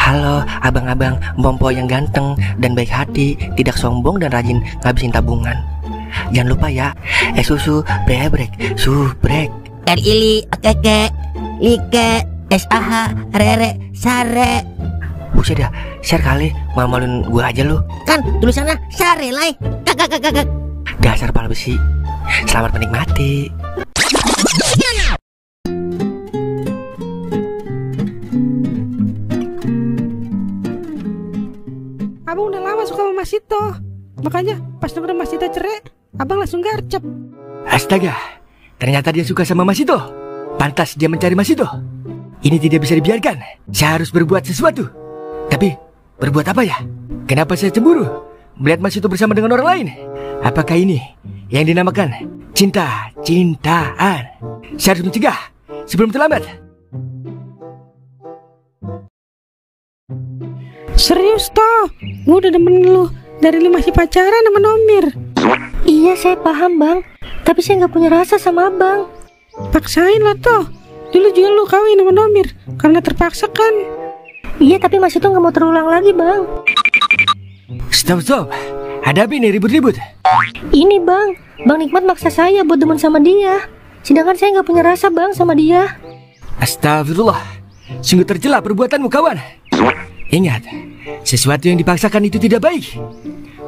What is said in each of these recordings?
Halo abang-abang Mpompo yang ganteng dan baik hati, tidak sombong dan rajin ngabisin tabungan. Jangan lupa ya, susu brebrek, subrek. Ili, okeke, like, SAH, rere, sare. Buset dah, share kali, malu-maluin gue aja lu. Kan tulisannya sare lai. Kakak. Dasar pala besi. Selamat menikmati. Abang udah lama suka sama Mas Ito. Makanya pas denger Mas Ito cerai, abang langsung garcep. Astaga, ternyata dia suka sama Mas Ito. Pantas dia mencari Mas Ito. Ini tidak bisa dibiarkan. Saya harus berbuat sesuatu. Tapi berbuat apa ya? Kenapa saya cemburu melihat Mas Ito bersama dengan orang lain? Apakah ini yang dinamakan cintaan? Saya harus mencegah sebelum terlambat. Serius toh, gue udah demen lu dari lu masih pacaran sama Nomir. Iya saya paham bang, tapi saya nggak punya rasa sama abang. Paksain lah toh. Dulu juga lu kawin sama Nomir karena terpaksa kan. Iya tapi Mas itu nggak mau terulang lagi bang. Stop. Ada apa ini ribut-ribut? Ini bang Nikmat maksa saya buat demen sama dia. Sedangkan saya nggak punya rasa bang sama dia. Astagfirullah, sungguh tercela perbuatanmu kawan. Ingat, sesuatu yang dipaksakan itu tidak baik.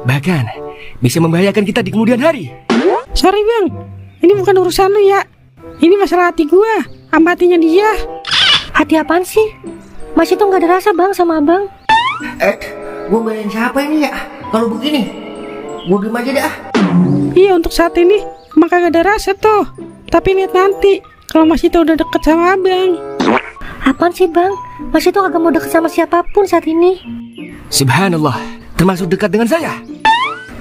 Bahkan bisa membahayakan kita di kemudian hari. Sorry bang, ini bukan urusan lu ya. Ini masalah hati gua sama hatinya dia. Hati apaan sih? Mas itu nggak ada rasa bang sama abang. Gue belain siapa ini ya? Kalau begini, gue diem aja dah. Iya untuk saat ini emang kagak ada rasa tuh. Tapi lihat nanti kalau Mas Ito udah deket sama abang. Apaan sih bang? Mas itu kagak mau deket sama siapapun saat ini. Subhanallah, termasuk dekat dengan saya.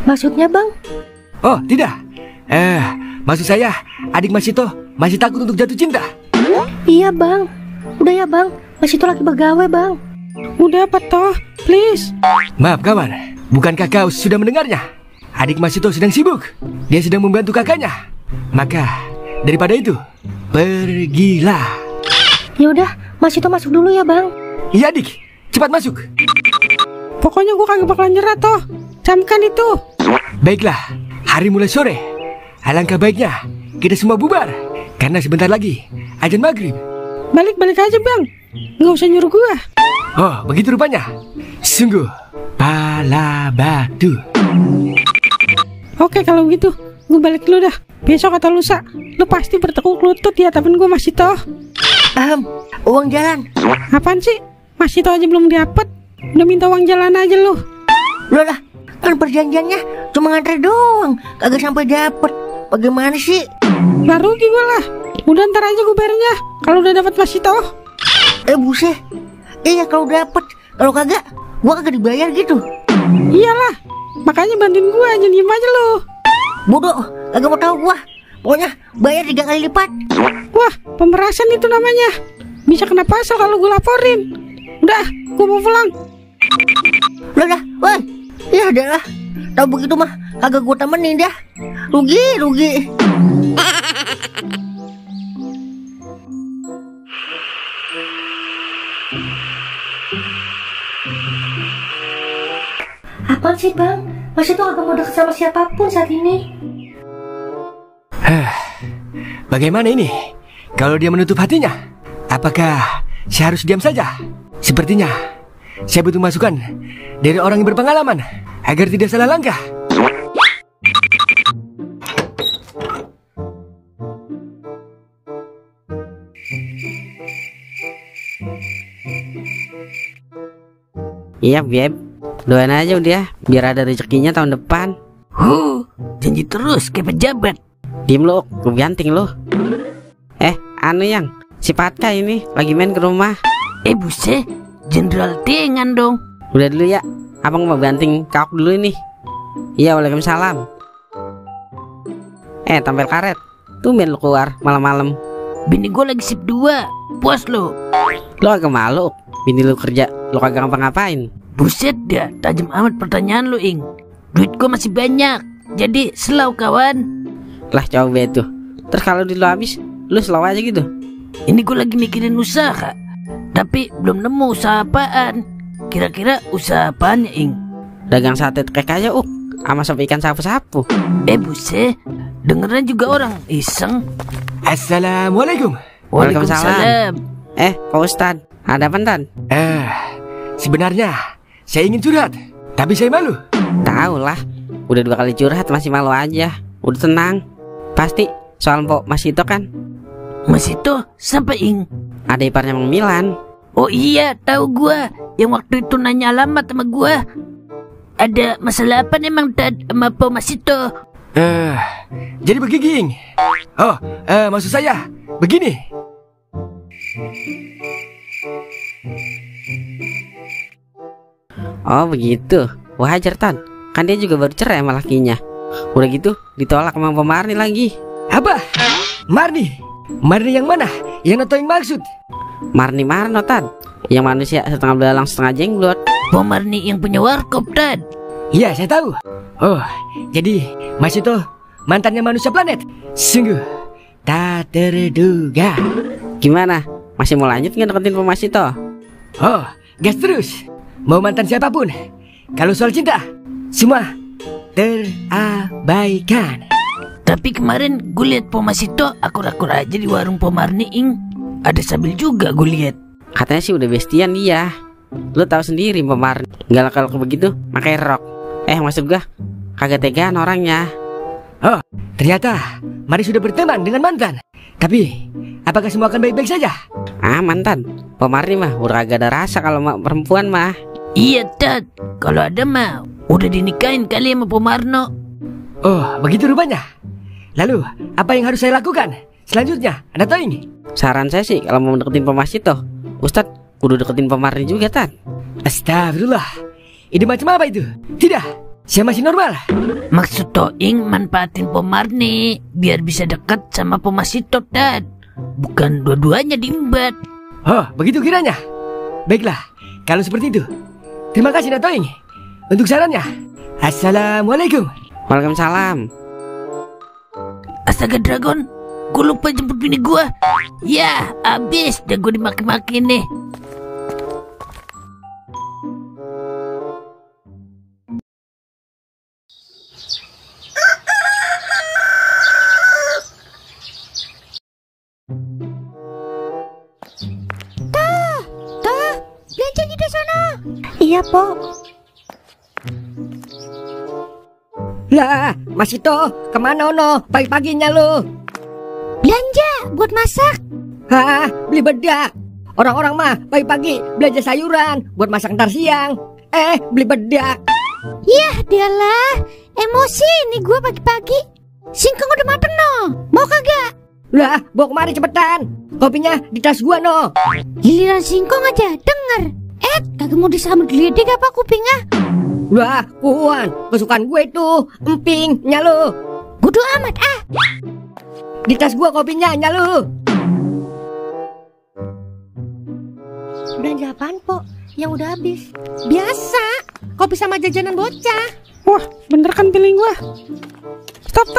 Maksudnya bang? Oh tidak, maksud saya adik Mas Ito masih takut untuk jatuh cinta. Iya bang, udah ya bang, Mas itu lagi begawe bang. Udah apa toh, please. Maaf kawan, bukankah kau sudah mendengarnya? Adik Mas Ito sedang sibuk. Dia sedang membantu kakaknya. Maka daripada itu, pergilah. Ya udah, Mas itu masuk dulu ya bang. Iya adik, cepat masuk. Pokoknya gua kagak bakalan nyerah toh. Camkan itu. Baiklah, hari mulai sore. Alangkah baiknya kita semua bubar, karena sebentar lagi azan maghrib. Balik aja bang, nggak usah nyuruh gua. Oh begitu rupanya. Sungguh pala batu. Oke kalau gitu, gua balik dulu dah. Besok atau lusa, lu pasti bertekuk lutut di hadapan gua Mas Ito. Uang jalan. Apaan sih? Mas Ito aja belum dapet, udah minta uang jalan aja lu. Loh lah, kan perjanjiannya cuma ngantre doang, kagak sampai dapet. Bagaimana sih? Lah rugi gua lah. Udah ntar aja gua bayarnya kalau udah dapet Mas Ito. Buset. Iya kalau dapet, kalau kagak, gua kagak dibayar gitu. Iyalah, makanya bantuin gua, jangan diem aja lu. Bodoh, kagak mau tahu gua. Pokoknya bayar 3 kali lipat. Wah, pemerasan itu namanya. Bisa kena pasal kalau gue laporin. Udah, gue mau pulang. Udah dah, woi. Ya udah lah. Tahu begitu mah kagak gue temenin dah. Rugi. Apaan sih bang? Mas itu kagak mau deket sama siapapun saat ini. Bagaimana ini? Kalau dia menutup hatinya, apakah saya harus diam saja? Sepertinya saya butuh masukan dari orang yang berpengalaman agar tidak salah langkah. Iya Beb, doain aja udah biar ada rezekinya tahun depan. Janji terus kayak pejabat. Diem lu, gue ganting lu. Anu yang si Patka ini lagi main ke rumah. Buset, Jenderal Tengan dong. Udah dulu ya, abang mau banting kaok dulu ini. Iya, waalaikumsalam. Tampil karet. Tumben lu keluar malam-malam. Bini gue lagi sip 2. Puas lo. Lo agak malu. Bini lu kerja, lo kagak ngapa-ngapain. Buset dah, tajam amat pertanyaan lu, Ing. Duit gue masih banyak, jadi selau kawan. Lah coba itu. Terus kalau duit lo habis, lu slow aja gitu. Ini gue lagi mikirin usaha, tapi belum nemu usaha apaan. kira-kira usaha apaan ya, Ing? Dagang sate tek aja, sama sop ikan sapu-sapu. Buset, dengeran juga orang iseng. Assalamualaikum. Waalaikumsalam. Pak Ustadz, ada apa, Tan? Sebenarnya saya ingin curhat, tapi saya malu. Tahu lah, udah 2 kali curhat masih malu aja. Udah tenang, pasti soal Mpok Mas itu kan. Mas itu siapa, Ing? Ada iparnya Mang Milan. Oh iya, tahu gua. Yang waktu itu nanya alamat sama gua. Ada masalah apa emang Tad sama Pak Mas itu? Jadi begini. Maksud saya begini. Oh begitu, wajar Tan. Kan dia juga baru cerai sama lakinya. Udah gitu ditolak sama Pak Marni lagi. Apa? Marni? Marni yang mana? Yang Noto yang maksud? Marni Marno, Tan. Yang manusia setengah belalang setengah jenglot. Pak Marni yang punya warkop, Tad. Iya, saya tahu. Oh, jadi Mas itu mantannya manusia planet. Sungguh tak terduga. Gimana? Masih mau lanjut nggak deketin Pak Mas itu? Oh, gas terus. Mau mantan siapapun, kalau soal cinta semua terabaikan. Tapi kemarin gue liat Pak Mas itu akur-akur aja di warung Pak Marni, Ing. Ada sambil juga gue liat. Katanya sih udah bestian dia. Lu tahu sendiri Pak Marni galak-galak begitu pakai rok. Maksud gua kagak tegaan orangnya. Oh, ternyata Mari sudah berteman dengan mantan. Tapi apakah semua akan baik-baik saja? Mantan Pak Marni mah udah kagak ada rasa kalau perempuan mah. Iya Tad, kalau ada mah udah dinikahin kali sama Pak Marno. Oh, begitu rupanya. Lalu apa yang harus saya lakukan selanjutnya? Anda tahu ini? Saran saya sih kalau mau deketin Pak Mas itu, Ustadz kudu deketin Pak Marni juga, Tan. Astagfirullah. Ide macam apa itu? Tidak, saya masih normal. Maksud Toing manfaatin Pak Marni biar bisa dekat sama Pak Mas itu, Tad. Bukan dua-duanya diembat. Oh, begitu kiranya. Baiklah, kalau seperti itu. Terima kasih Natoing untuk sarannya. Assalamualaikum. Waalaikumsalam. Astaga Dragon, gue lupa jemput bini gue. Ya, abis dah gue dimaki-maki nih. Belanjanya di sana. Iya, Po. Lah, Mas Ito, kemana ono? Pagi-paginya lo? Belanja buat masak. Beli bedak. Orang-orang mah pagi-pagi belanja sayuran buat masak ntar siang. Beli bedak. Yah, dialah. Emosi nih gue pagi-pagi. Singkong udah mateng no. Mau kagak? Lah, bawa kemari cepetan. Kopinya di tas gua no. Giliran singkong aja denger. Kagak mau disambut geledek apa kupingnya? Lah, kuan, kesukaan gue itu emping, nyalu. Bodo amat Di tas gua kopinya, nyalu. Belanja apaan, Po? Yang udah habis. Biasa, kopi sama jajanan bocah. Wah, bener kan pilih gua. Stop.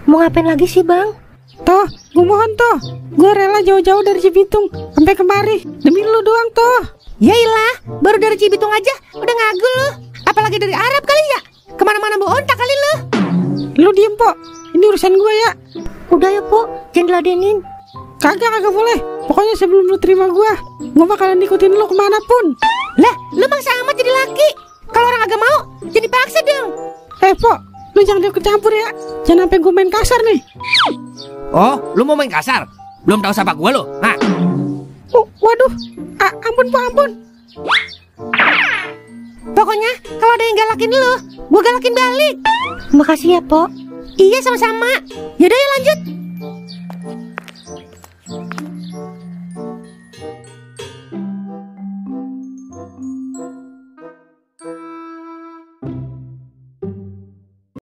Mau ngapain lagi sih, Bang? Toh, gua mohon toh. Gua rela jauh-jauh dari Cibitung sampai kemari demi lu doang toh. Yailah, baru dari Cibitung aja udah ngagul lu. Apalagi dari Arab kali ya. Kemana-mana bawa ontak kali lu. Lu diem, Po. Ini urusan gua ya. Udah ya, Po, jangan diladenin. Kagak boleh. Pokoknya sebelum lu terima gua bakalan ikutin lu kemanapun. Lah, lu maksa amat jadi laki. Kalau orang agak mau, jadi paksa dong. Po, lu jangan ikut campur ya. Jangan sampai gua main kasar nih. Oh, lu mau main kasar? Belum tahu siapa gua lo? Waduh. Ampun, Po, ampun. Pokoknya kalau ada yang galakin lu, gua galakin balik. Makasih ya, Po. Iya, sama-sama. Yaudah ya lanjut.